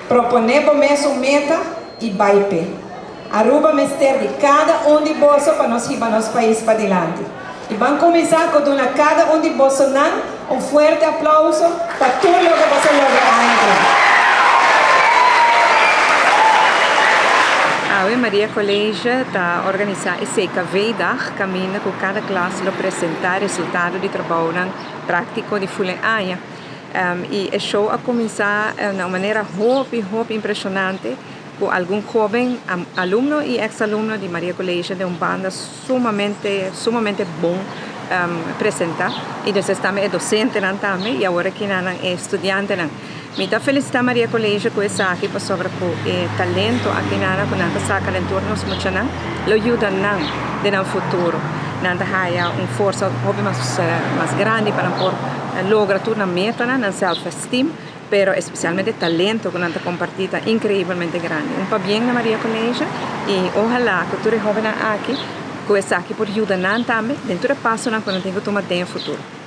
Propone bo mes un meta y bay p'e. Aruba mester di cada un di boso pa nos hiba nos pais padilanti. Y ban cuminsa cu duna cada un di bosonan un fuerte aplauso pa tur loke boso logra aña atrás. Awe Maria College ta organisa e CKV dag caminda cu cada klas lo presenta resultado di trabounan practico di ful e aña. Y e show a cuminsa na un manera hopi hopi impresionante cu algun hoben alumno y ex alumno di Maria College den un banda sumamente sumamente bon presenta y despues tambe e docentenan tambe y awor aki nan e studiantenan. Mi ta felicita Maria College cu esaki pasobra cu e talento aki nan cu nan ta saca den tur nos muchanan lo yuda nan den nan futuro. Nan ta haya un forsa hopi mas mas grandi pa nan por logra tur nan metanan, nan self esteem. Pero especialmente talento cu nan ta comparti ta increiblemente grandi. Un pabien na Maria College y ohala cu tur e hobennan aki cu esaki por yuda nan tambe den tur e pasonan cu nan tin cu tuma den e futuro.